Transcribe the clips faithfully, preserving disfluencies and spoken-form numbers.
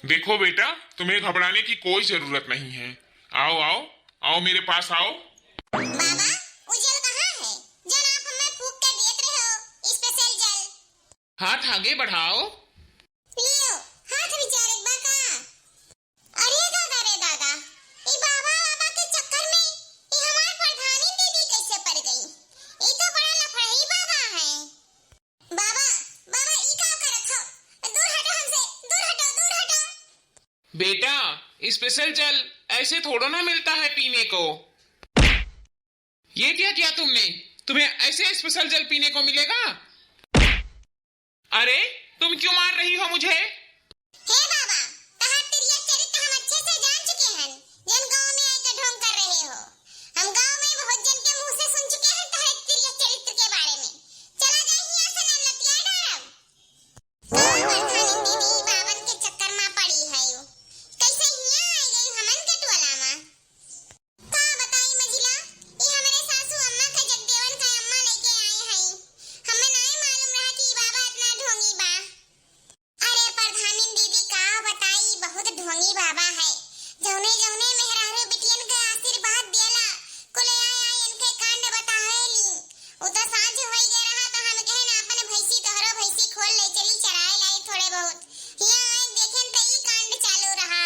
देखो बेटा, तुम्हें घबराने की कोई जरूरत नहीं है। आओ, आओ, आओ, मेरे पास आओ। बाबा, उ जल कहाँ है, जौन आप हमें फूंक के देत रहे हो, स्पेशल जल? हाथ आगे बढ़ाओ। लियो, हाथ विचारे बा का? अरे दादा रे दादा, ई बाबा, बाबा के चक्कर में ई हमार प्रधानी दीदी कैसे पड़ गई? ई तो बड़ा लफड़ही बाबा है। बाबा, बाबा, ई का करत हो? दूर हटो हमसे, दूर हटो, दूर हटो। बेटा, स्पेशल जल ऐसे थोड़ो ना मिलता है पीने को। ये क्या किया तुमने? तुम्हें ऐसे स्पेशल जल पीने को मिलेगा? अरे, तुम क्यों मार रही हो मुझे? हे बाबा, तहार तिरिया चरित्र हम अच्छे से जान चुके हन, जौन गाँव में आके ढोंग कर रहे हो। हम गाँव में बहुत जन के मुंह से सुन चुके हैं तहार तिरिया चरित्र के बारे में। चला जाए हियां से, ना लतिया डालब। कौन प्रधानी दीदी बाबन के चक्कर में पड़ी है? कैसे हियां आ गई हमन के टोला में? का बताई मझिला, ई हमरे सासू अम्मा के जगदेवन के अम्मा लेके आए हई। हमें नाय मालूम रहा कि ई बाबा इतना ढोंगी बा। अरे प्रधानिन दीदी, का बताई, बहुत ढोंगी बाबा है। जौने जौने मेहरारू बिटियन के आशीर्वाद दियला, कुल आय आय इनके कांड बतावेली। उ तो साँझ होई गए रहा तो हम कहन, "आपन भैंसी तोहरो भैंसी खोल ले, चली चराए लाई थोड़े बहुत।" हियां आए देखेन तो ई कांड चालू रहा।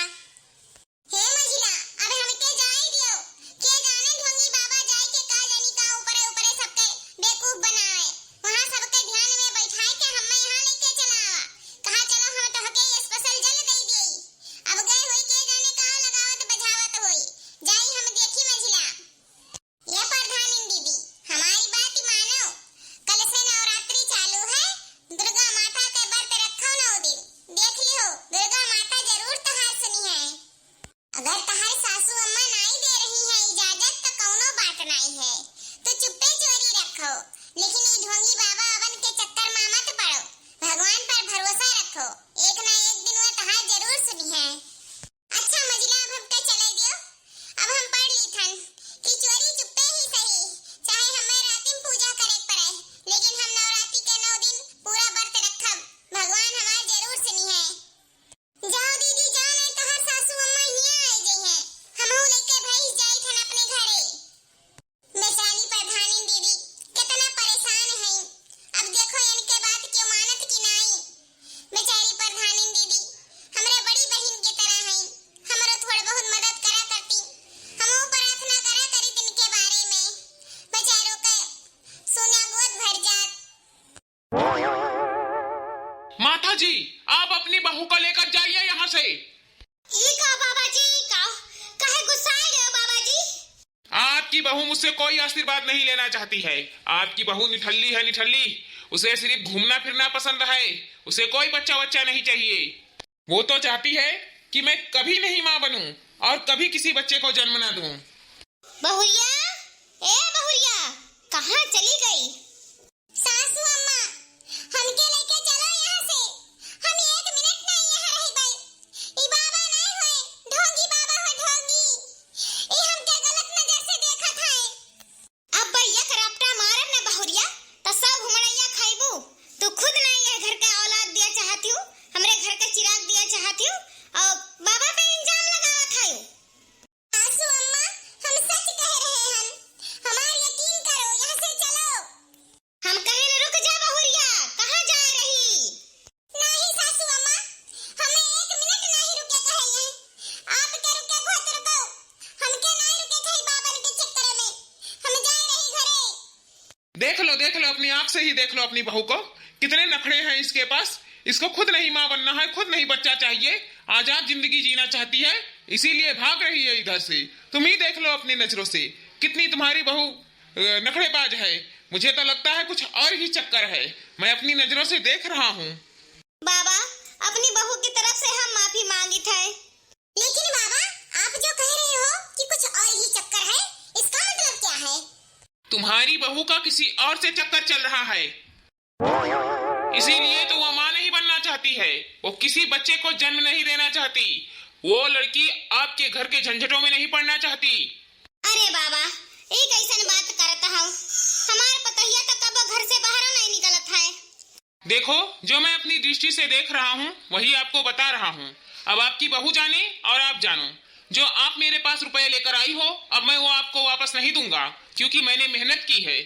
हे मझिला, अब हमके जाए दियो। के जाने ढोंगी बाबा जाए के का जानी का ऊपरे ऊपरे सबके बेवकूफ बनाए। वहाँ सबके ध्यान में बैठाए के हमें यहाँ लेके चला आवा। कहा चलो हम तोहके स्पेशल जल दे दिए। अब गए होई के जाने का लगावत बजावत होई। जाई हम देखी मझिला। ये प्रधानिन दीदी, हमारी बात मानो। कल से नवरात्रि चालू है, दुर्गा माता के व्रत रखो नौ दिन। देख लियो, दुर्गा माता जरूर तहार सुनी है। अगर तहार सासू अम्मा नाई दे रही है इजाजत, तो कौनो बात नाई है, तो चुप्पे चोरी रखो, लेकिन ई ढोंगी बाबा अवन के चक्कर में मत पड़ो, भगवान पर भरोसा रखो, एक ना एक दिन वह तहार जरूर सुनी है। अच्छा मझिला, अब हमके चले दियो। अब हम पढ़ ली थन कि चोरी चुप्पे ही सही, चाहे हमें रातिम पूजा करे के पड़े, लेकिन हम नवरात्रि के नौ दिन पूरा व्रत रखब। भगवान हमार जरूर सुनी है। जाओ दीदी, जाओ, नहीं तो हर सासू अम्मा हियां आ गई हैं। हमहू लेके भाई जाई थन अपने घरे। बेचारी प्रधानिन दीदी कितना परेशान हई। अब देखो इनके बात क्यों मानत कि नाई। बेचारी प्रधानिन दीदी हमरे बड़ी बहिन की तरह हई, हमरो थोड़ बहुत मदद करा करती, हमहू प्रार्थना करा करी इनके बारे में। बेचारों के सोना गोद भर जात। माता जी, आप अपनी बहू को लेकर जाइए यहाँ से। ई का बाबा जी, का, काहे गुस्साए गए हो बाबा जी? आपकी बहू मुझसे कोई आशीर्वाद नहीं लेना चाहती है। आपकी बहू निठल्ली है, निठल्ली। उसे सिर्फ घूमना फिरना पसंद है। उसे कोई बच्चा वच्चा नहीं चाहिए। वो तो चाहती है कि मैं कभी नहीं माँ बनूं और कभी किसी बच्चे को जन्म ना दूं। बहुरिया, ए बहुरिया, कहाँ चली गई? सासू अम्मा, हमके लेके चलो यहाँ से। हम एक मिनट नहीं यहाँ रह पाई। ई बाबा नहीं होए, ढोंगी बाबा हो, ढोंगी। ई हमके गलत नजर से देखत है। अब एक रपटा मारब न बहुरिया, त सौ घुमड़ैया खाइबू। तू खुद ना यह घर के औलाद दिया चाहती हूँ, हमरे घर के चिराग दिया चाहती हूँ, और बाबा पे इल्जाम लगावत है। सासू अम्मा, हम सच कह रहे हन, हमार यकीन करो, यहाँ से चलो। हम कहेन रुक जा बहुरिया, कहाँ जा रही? नहीं सासू अम्मा, हमें एक मिनट नहीं रुके कहे हैं। आपके रुके को तो रुको, हमके नहीं रुके कहीं बाबन के चक्कर में, हम जा रही घरे। देख लो, देख लो, अपनी आंख से ही देख लो अपनी बहू को, कितने नखड़े हैं इसके पास। इसको खुद नहीं माँ बनना है, खुद नहीं बच्चा चाहिए, आजाद जिंदगी जीना चाहती है, इसीलिए भाग रही है इधर से। तुम ही देख लो अपनी नजरों से, कितनी तुम्हारी बहू, अ, नखड़ेबाज है। मुझे तो लगता है कुछ और ही चक्कर है, मैं अपनी नजरों से देख रहा हूँ। बाबा, अपनी बहू की तरफ से हम माफी मांगित है। लेकिन बाबा, आप जो कह रहे हो कि कुछ और ही चक्कर है, इसका मतलब क्या है? तुम्हारी बहू का किसी और से चक्कर चल रहा है, इसीलिए तो वो माँ नहीं बनना चाहती है। वो किसी बच्चे को जन्म नहीं देना चाहती। वो लड़की आपके घर के झंझटों में नहीं पड़ना चाहती। अरे बाबा, ई कैसन बात करत हौ? हमार पतोहिया तो कबो घर से बाहर नहीं निकलत है। देखो, जो मैं अपनी दृष्टि से देख रहा हूँ, वही आपको बता रहा हूँ। अब आपकी बहू जाने और आप जानो, जो आप मेरे पास रुपए लेकर आई हो, अब मैं वो आपको वापस नहीं दूंगा, क्योंकि मैंने मेहनत की है।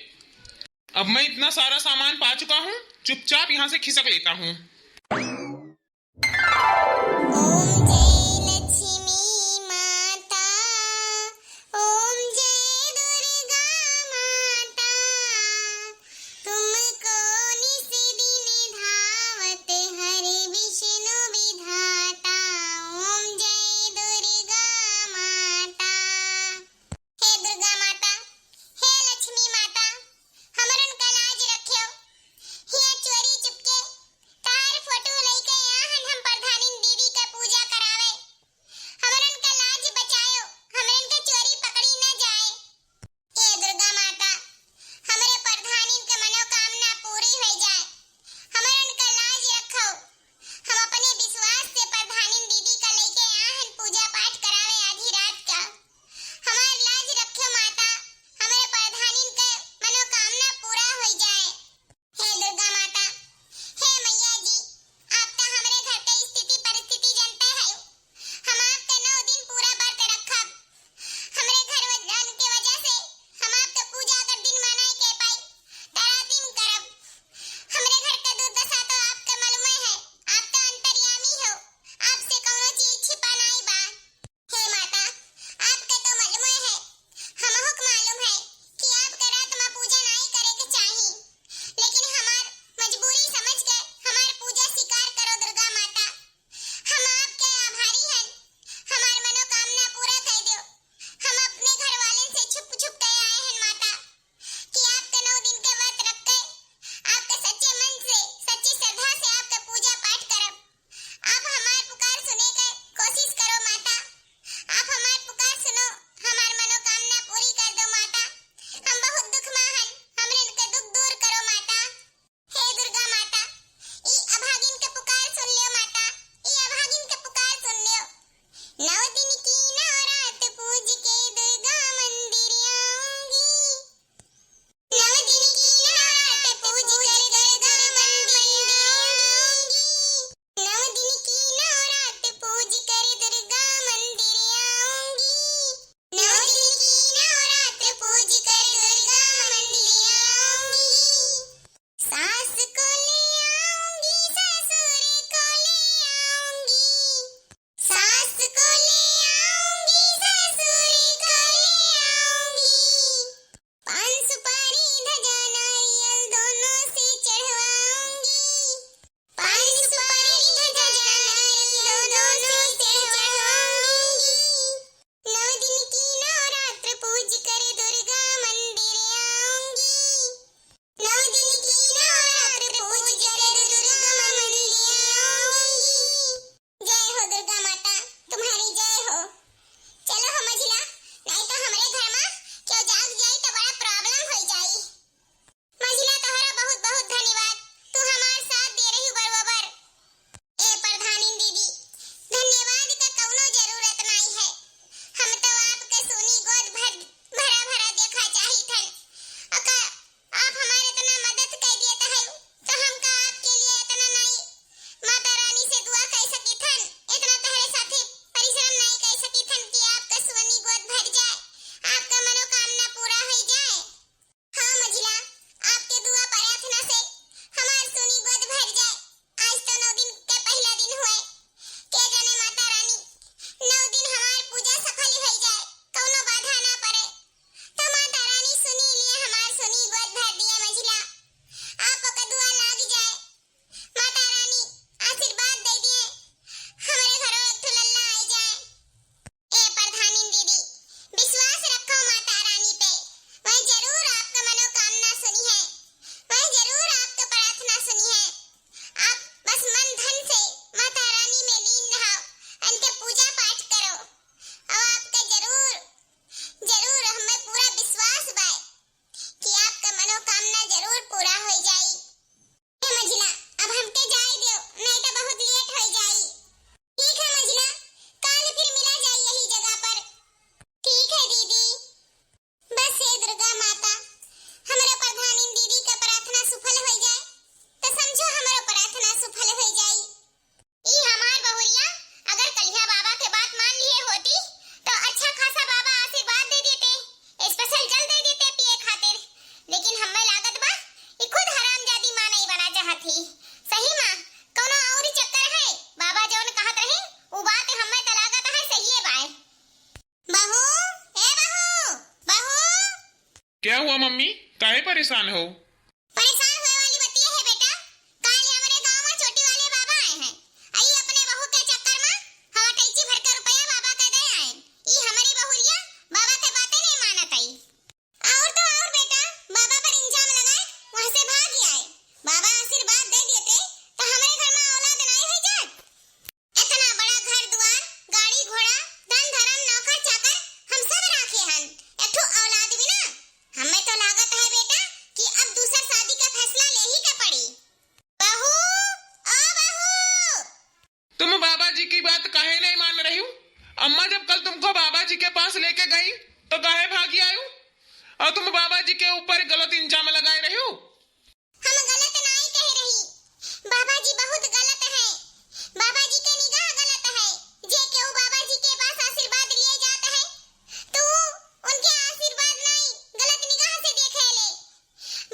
अब मैं इतना सारा सामान पा चुका हूँ, चुपचाप यहाँ से खिसक लेता हूँ। ओम जय लक्ष्मी माता, ओम जय दुर्गा माता, तुमको निस दिन धावत हर विष्णु विधाता। ओम जय दुर्गा माता। हे दुर्गा माता, हे लक्ष्मी माता, हमरन का लाज रख्यो। हिया चोरी चुपके काहे क्या हुआ मम्मी, काहे परेशान हो? परेशान होए वाली बतिया है बेटा, काल हमरे गाँव में चोटी वाले बाबा आए हैं। आई अपने बहू के चक्कर में हवा टैची भर के रुपया बाबा के दे आए। ई हमारी बहुरिया बाबा के बातें नहीं मानत आई। और तो और बेटा, बाबा पर इल्जाम लगाए वहाँ से भाग ही आए। बाबा आशीर्वाद दे देते तो हमरे घर में औलाद नहीं हो जात। इतना बड़ा घर दुआर, गाड़ी घोड़ा, धन धर्म, नौकर चाकर हम सब राखे हन, एक ठो औलाद बिना। हमें तो लागत है बेटा कि अब दूसर शादी का फैसला ले ही के पड़ी। बहू, ओ बहू। तुम बाबा जी की बात काहे नहीं मान रही हो? अम्मा जब कल तुमको बाबा जी के पास लेके गई तो काहे भागी आई हो? और तुम बाबा जी के ऊपर गलत इल्जाम लगाए रही हो। हम गलत नाई कह रही, बाबा जी बहुत गलत है। बाबा जी के निगाह गलत है। जे केहू बाबा जी के पास आशीर्वाद लिए जात है, तो उनके आशीर्वाद नाई, गलत निगाह से देखे ले।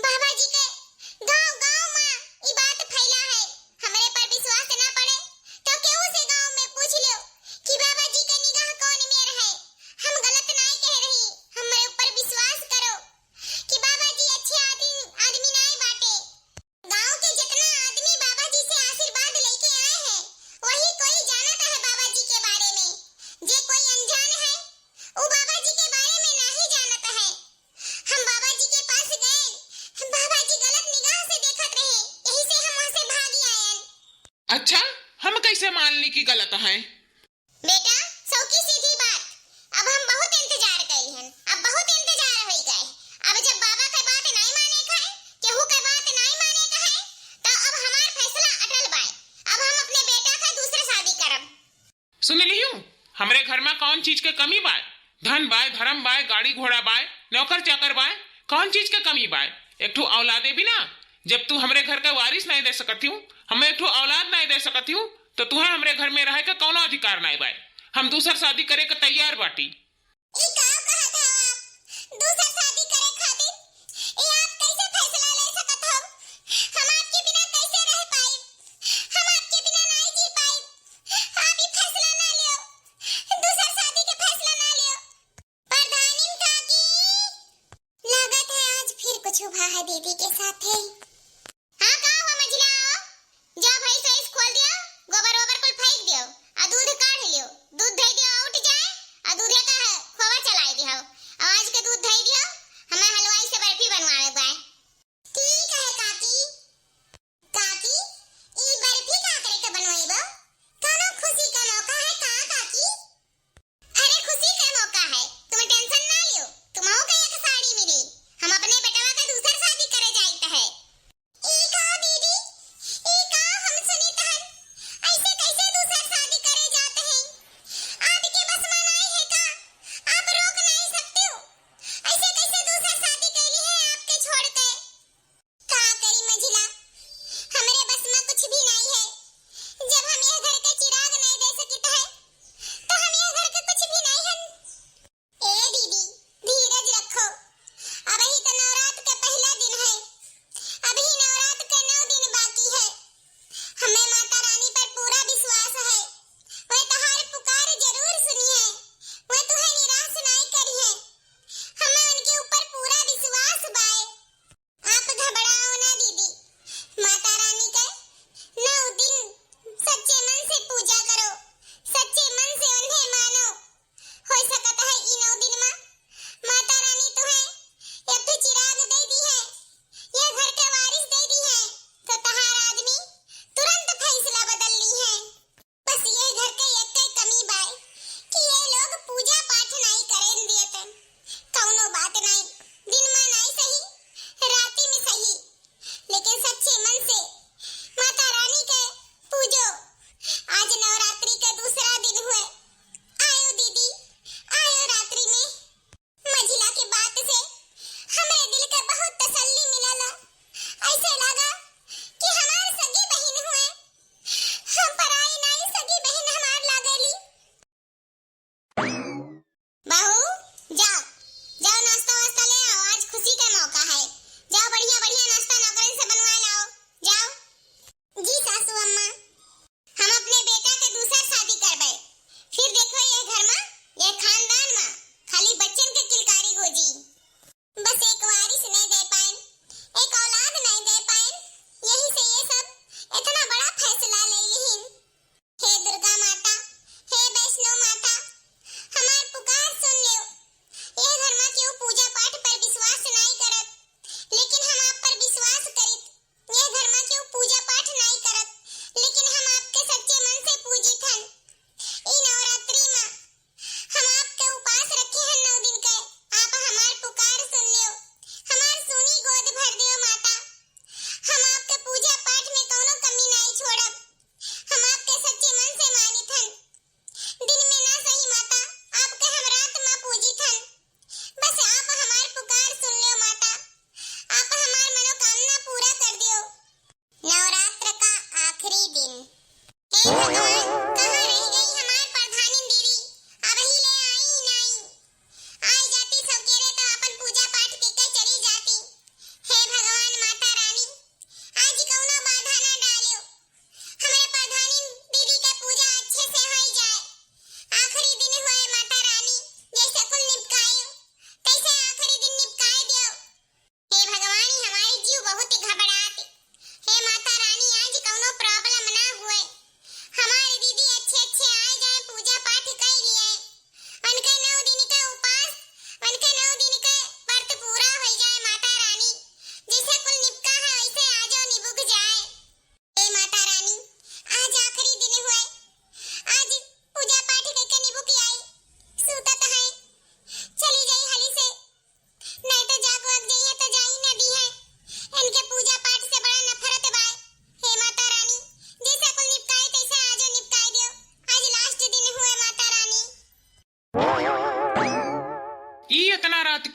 बाबा जी के गांव गांव में ई बात फैला है। हमरे पर विश्वास ना पड़े तो केहू से गांव में पूछ लियो कि बाबा जी के निगाह कौन मेर है। हम गलत नाई कह रही, हमरे ऊपर विश्वास करो कि बाबा जी अच्छे आदमी, आदमी नाई बाटे। गांव के जितना आदमी बाबा जी से आशीर्वाद लेके आए हैं, वही कोई जानत है बाबा जी के बारे में। जे कोई अनजान है, वो बाबा जी के बारे में नहीं जानत है। हम बाबा जी के पास गए, बाबा जी गलत निगाह से देखत रहे, यही से हम वहाँ से भागी आयन। अच्छा, हम कैसे मान ली कि गलत हैं? बेटा, सौखी सीधी बात, अब हम बहुत इंतजार कैली हन, अब बहुत इंतजार होई गए। अब जब बाबा के बात नाई माने का है, केहू के बात नाई माने का है, तो अब हमार फैसला अटल बाय। अब हम अपने बेटा का दूसरे शादी करब। सुन लिहू, हमरे घर में कौन चीज के कमी बाय? धन बाय, धर्म बाय, गाड़ी घोड़ा बाय, नौकर चाकर बाय, कौन चीज के कमी बाय? एक ठो औलादे बिना, जब तू हमरे घर का वारिस नहीं दे सकत हूँ, हमें एक ठो औलाद नहीं दे सकत हूँ, तो तुहे हमरे घर में रहे के कौनो अधिकार नहीं बाय। हम दूसर शादी करे के तैयार बाटी। ई का कहत हो आप? दूसर शादी करे खातिर ई आप कैसे फैसला ले सकत हो? हम आपके बिना कैसे रह पाई? हम आपके बिना नहीं जी पाई। आप ई फैसला ना लियो, दूसर शादी के फैसला ना लियो। प्रधानिन काकी, लागत है आज फिर कुछ हुआ है दीदी के साथे। हाँ, का हुआ मझिला? जा भैंस वैंस खोल दियो, गोबर वोबर कुल फेंक दियो, आ दूध काढ़ लियो, दूध धई दियो, उठ जाए, आ दूधे का खोवा चलाई दियो। आ आज के दूध धई दियो, हमें हलवाई से बर्फी बनवावे बाय। ठीक है काकी। काकी, ई बर्फी का करे के बनवाइबो? कौनो खुशी का मौका है का काकी? अरे खुशी का मौका है, तुम tension ना लियो, तुमहू के एक साड़ी मिली। हम अपने बेटवा का दूसर शादी करे जाइत है।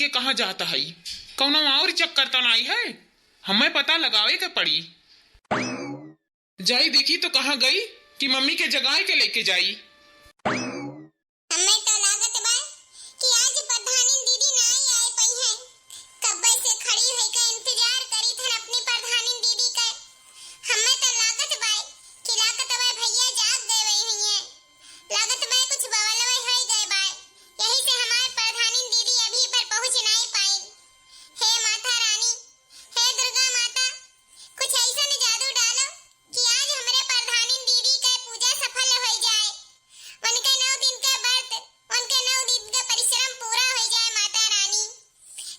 के कहाँ जात हई? कौनो और चक्कर तो नाई है? हमें पता लगावे के पड़ी। जाई देखी तो कहाँ गई कि मम्मी के जगाए के लेके जाई। हमें तो लागत बा कि आज प्रधानिन दीदी नाई आए पई हैं। कब्बे से खड़ी होइके इंतजार करी थन अपनी प्रधानिन दीदी के। हमें तो लागत बा कि लागत बा भैया जाग गए हुई हैं। लागत बा कुछ बवलवे होई गए बा, यही से हमार प्रधानिन दीदी अभी पर पहुँच नाई पाई। हे माता रानी, हे दुर्गा माता, कुछ ऐसन जादू डालो कि आज हमरे प्रधानिन दीदी के पूजा सफल होई जाए। उनके नौ दिन के व्रत, उनके नौ दिन के परिश्रम पूरा होई जाए माता रानी।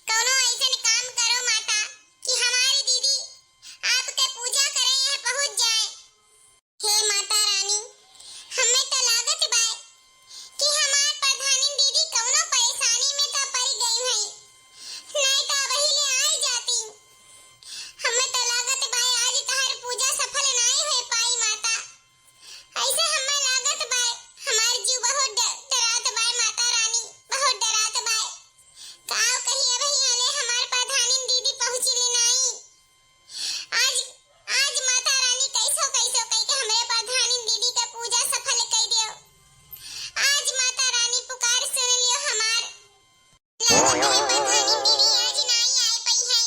कौनो ऐसन काम करो माता कि हमारी दीदी आपके पूजा करे यहाँ पहुँच जाए। हे माता रानी, हमें तो लागत बाय कि हमार प्रधानिन दीदी कौनो परेशानी में तो पड़ गई हैं, नहीं तो वही ले आई जाती। हमें तो लागत बाय आज तहार पूजा सफल नहीं हो पाई माता। ऐसे हमें लागत बाय, हमार जीव बहुत ड-, डरात बाय माता रानी, बहुत डरात बाय। काव कही अबही आले हमार प्रधानिन दीदी पहुँची ले नाई। आज, आज माता रानी कैसो कैसो कई के हमरे प्रधानिन दीदी के पूजा सफल कई दियो। आज माता रानी पुकार सुन लियो हमार। लागत है प्रधानिन दीदी आज नाई आए पई है।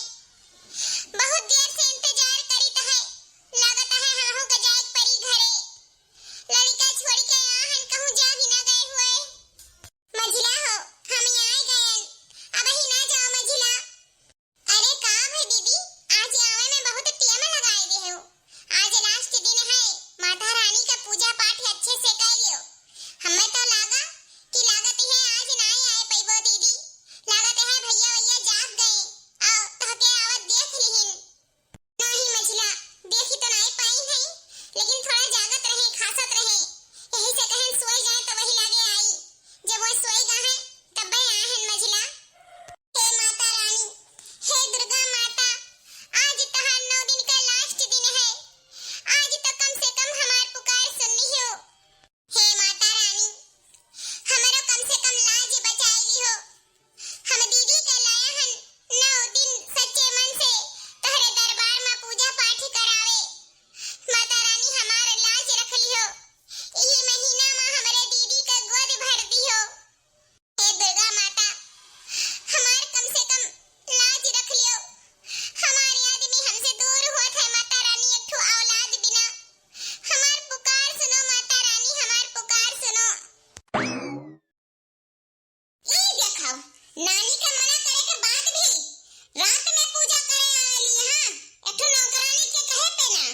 बहुत देर से इंतजार करीत है। लागत है हमहू के जाए परी घरे। लड़का छोड़ के आहन कहूँ जा ही ना गए हुए। मझिला हो, हम आए गए। अब ही ना जाओ मझिला। अरे का भई दीदी, आज आवे में बहुत टेम लगाए दे हो। आज last दिन है, माता रानी का पूजा पाठ अच्छे से कर लियो। हमें तो लागा कि लागत है आज नाई आए पैबो दीदी। लागत है भैया वैया जाग गए, आओ तहके आवत देख लिहिन। नाही मझिला, देखी तो नाई पाई है, लेकिन थोड़ा जागत रहे, खासत रहे। यही से कहन सोई जाए तो वही लागे आई। जब वो सोई गा है, तब वह आए हैं मझिला। हे माता रानी, हे दुर्गा माता, आज तहार नौ दिन का last दिन है। आज तो कम से कम हमार पुकार सुन लियो। हे माता रानी, हमरो कम से कम लाज बचाई लिहो। हम दीदी के लाया हन नौ दिन सच्चे मन से तोहरे दरबार में पूजा पाठ करावे। माता रानी हमार लाज रख लिहो। इही महीना में हमरे दीदी के गोद भर दिहो। हे दुर्गा माता, हमार कम से कम लाज रख लियो। हमारे आदमी हमसे दूर होत है माता रानी, एक ठो औलाद बिना। हमार पुकार सुनो माता रानी, हमार पुकार सुनो। ई देखो, नानी के मना करे के बाद भी रात में पूजा करे आवेली, हाँ, एक ठो नौकरानी के कहे पे ना।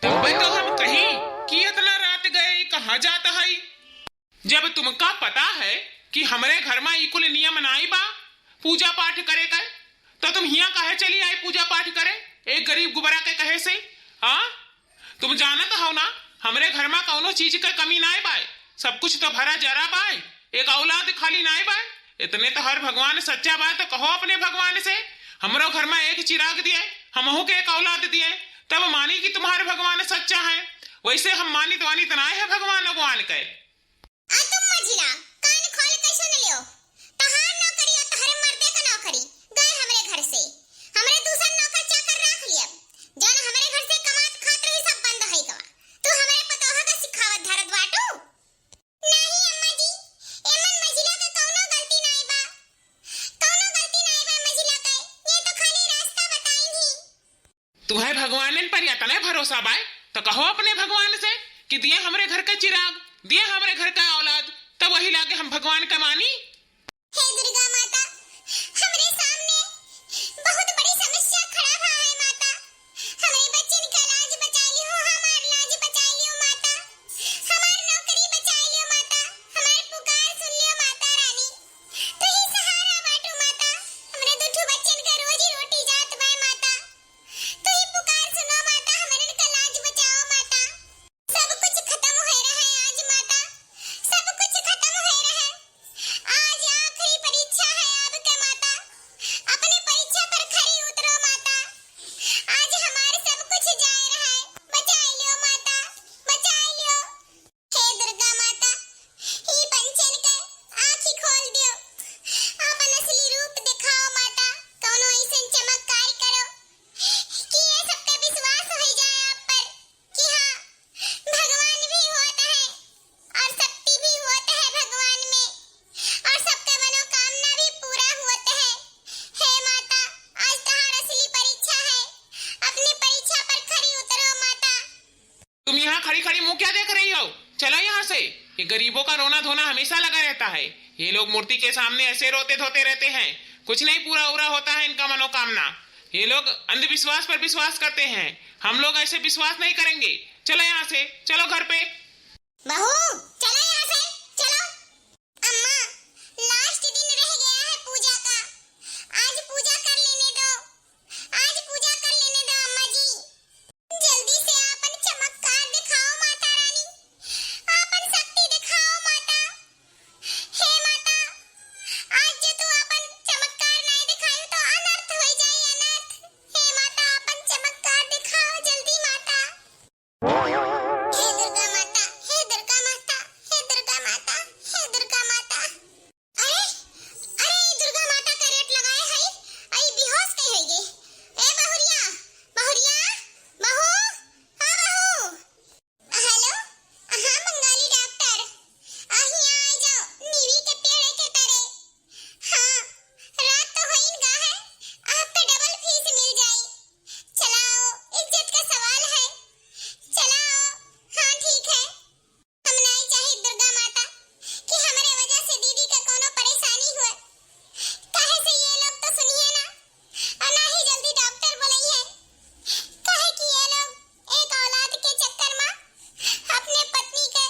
तब्बे तो हम कही कि इतना रात गए, कहाँ जात है? जब तुमका पता है कि हमरे घर में ई कुल नियम नाई बा पूजा पाठ करे का, तो तुम हियाँ काहे चली आई पूजा पाठ करे, एक गरीब गुबरा के कहे से? हाँ, तुम जानत हो ना, हमरे घर में कौनो चीज के कमी नाय बाय, सब कुछ तो भरा जरा बाय, एक औलाद खाली नाय बाय। इतने तो हर भगवान सच्चा बाय, तो कहो अपने भगवान से, हमरो घर में एक चिराग दिए, हमहू के एक औलाद दिए, तब मानी कि तुम्हारे भगवान सच्चा है। वैसे हम मानित वानित नाय है भगवान भगवान के। आ तुम मझिला, कान खोल के सुन लियो, तहार नौकरी और तहरे मर्दे का नौकरी गए हमरे घर से। हमरे दूसर नौकर चाकर राख लियब, जौन हमरे घर से कमात खात रही, सब बंद होई गवा। तू हमरे पतोह का सिखावत धरत बाटू? नाही अम्मा जी, एमन मझिला का कौनो गलती नाई बा, कौनो गलती नाई बा मझिला के, ये तो खाली रास्ता बताइन ही। तुम्हें भगवानन पर इतने भरोसा बाय, तो कहो अपने भगवान से कि दिए हमरे घर का चिराग, दिए हमरे घर का औलाद, तब वही लागे हम भगवान का मानी। हे दुर्गा माता, हमरे सामने बहुत बड़ी समस्या खड़ा भा है माता। हमरे बच्चन का लाज बचाई लियो, हमार लाज बचाई लियो माता, हमार नौकरी बचाई लियो माता, हमार पुकार सुन लियो माता रानी। तू ही सहारा बाटू माता, हमरे दू ठो बच्चन का रोजी रोटी जात बाय माता। तू ही पुकार सुनो माता, हमरन का लाज बचाओ माता। सब कुछ खत्म होए रहे आज माता, सब कुछ खत्म होए रहे। आज चलो यहाँ से। ये गरीबों का रोना धोना हमेशा लगा रहता है। ये लोग मूर्ति के सामने ऐसे रोते धोते रहते हैं, कुछ नहीं पूरा उरा होता है इनका मनोकामना। ये लोग अंधविश्वास पर विश्वास करते हैं, हम लोग ऐसे विश्वास नहीं करेंगे। चलो यहाँ से, चलो घर पे। बहू, चलो यहाँ से, चलो। अम्मा, लास्ट दिन रह गया है पूजा का, आज पूजा कर लेने दो, आज पूजा कर लेने दो अम्मा जी। जल्दी से आपन चमत्कार दिखाओ माता रानी, आपन शक्ति दिखाओ माता। हे माता, आज जो तू आपन चमत्कार नाई दिखायू तो अनर्थ होई जाई, अनर्थ। हे माता, आपन चमत्कार दिखाओ जल्दी माता। हे दुर्गा माता, हे दुर्गा माता, हे दुर्गा माता, हे दुर्गा माता। अरे, अरे, ई दुर्गा माता का रेट लगाए हई, आ ई बेहोश कई होई गई। ए बहुरिया, बहुरिया, बहू, हाँ बहू। हेलो, हाँ बंगाली डॉक्टर, आ हियाँ आ जाओ, नीवी के पेड़ के तरे। हाँ, रात तो होइन गा है, आपका डबल फीस मिल जाई। चलाओ, इज्जत का सवाल है। चलाओ, हाँ ठीक है। हम नाई चाहित दुर्गा माता कि हमरे वजह से दीदी का कौनो परेशानी हुए, काहे से ये लोग तो सुनिए ना, और ना ही जल्दी डॉक्टर बुलइहे, काहे कि ये लोग एक औलाद के चक्कर में अपने पत्नी के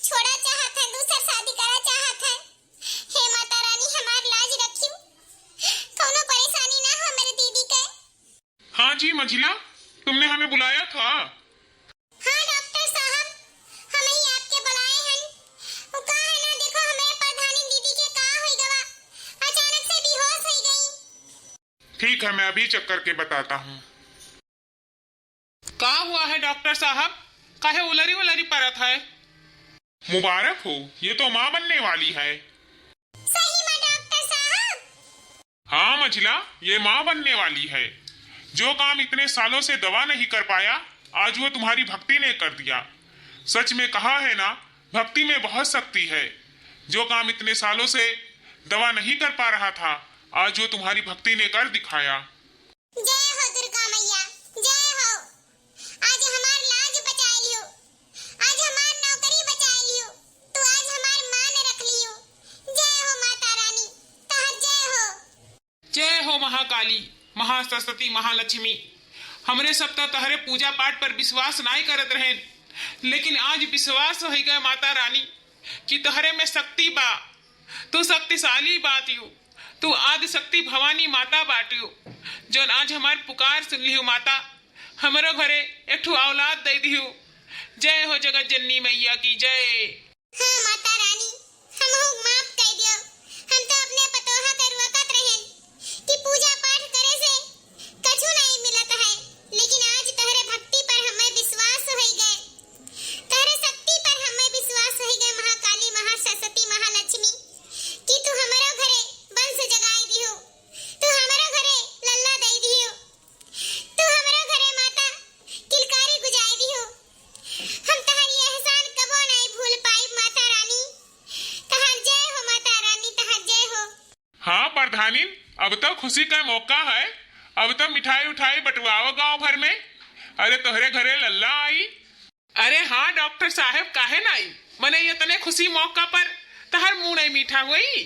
छोड़ा चाहत है, दूसर शादी करा चाहत है। हे माता रानी, हमार लाज रखियो, कौनो परेशानी ना हो मेरे दीदी के। हाँ जी मझिला, तुमने हमें बुलाया था? हाँ डॉक्टर साहब, हम ही आपके बुलाए हन। वो का है ना, देखो हमरे प्रधानी दीदी के का होई गवा, अचानक से बेहोश होई गई। ठीक है, मैं अभी चेक करके बताता हूँ। का हुआ है डॉक्टर साहब, काहे उलरी उलरी परत है? मुबारक हो, ये तो माँ बनने वाली है। सही में डॉक्टर साहब? हाँ मझिला, ये माँ बनने वाली है। जो काम इतने सालों से दवा नहीं कर पाया, आज वो तुम्हारी भक्ति ने कर दिया। सच में कहा है ना, भक्ति में बहुत शक्ति है। जो काम इतने सालों से दवा नहीं कर पा रहा था, आज वो तुम्हारी भक्ति ने कर दिखाया। जय हो दुर्गा मैया, जय हो। आज हमार लाज बचाए लियो, आज हमार नौकरी बचाए लियो, तू आज हमार मान रख लियो। जय हो माता रानी, तोहर जय हो। जय हो महाकाली, महासरस्वती, महालक्ष्मी। हमरे सब त तहरे पूजा पाठ पर विश्वास नाई करत रहेन, लेकिन आज विश्वास होई गए माता रानी कि तहरे में शक्ति बा। तू शक्तिशाली बाटियो, तू आदि शक्ति भवानी माता बाटियो, जौन आज हमार पुकार सुन लिहु माता, हमरो घरे एक ठो औलाद दे दिहु। जय हो जगत जननी मैया की जय। हाँ माता रानी, हमहू माफ कर दियो। हम तो अपने पतोहा के रोकत रहेन कि पूजा पाठ करे से कछु नहीं मिलत है, लेकिन आज तोहरे भक्ति पर हमें विश्वास होई गए, तोहरे शक्ति पर हमें विश्वास होई गए, महाकाली, महासरस्वती, महालक्ष्मी, कि तू हमरो घरे वंश जगाए दियो, तू हमरो घरे लल्ला दे दियो। तू हमरो घरे माता किलकारी गुजाए दियो। हम तहर ये एहसान कबो नहीं भूल पाई माता रानी। तहर जय हो माता रानी, तहर जय हो। हाँ प्रधानिन, अब तो खुशी का मौका है, अब तो मिठाई उठाई बंटवाओ गांव भर में। अरे तोहरे घरे लल्ला आई। अरे हाँ डॉक्टर साहेब, काहे नाई? मने इतने खुशी मौका पर तहर मुंह नहीं मीठा होई।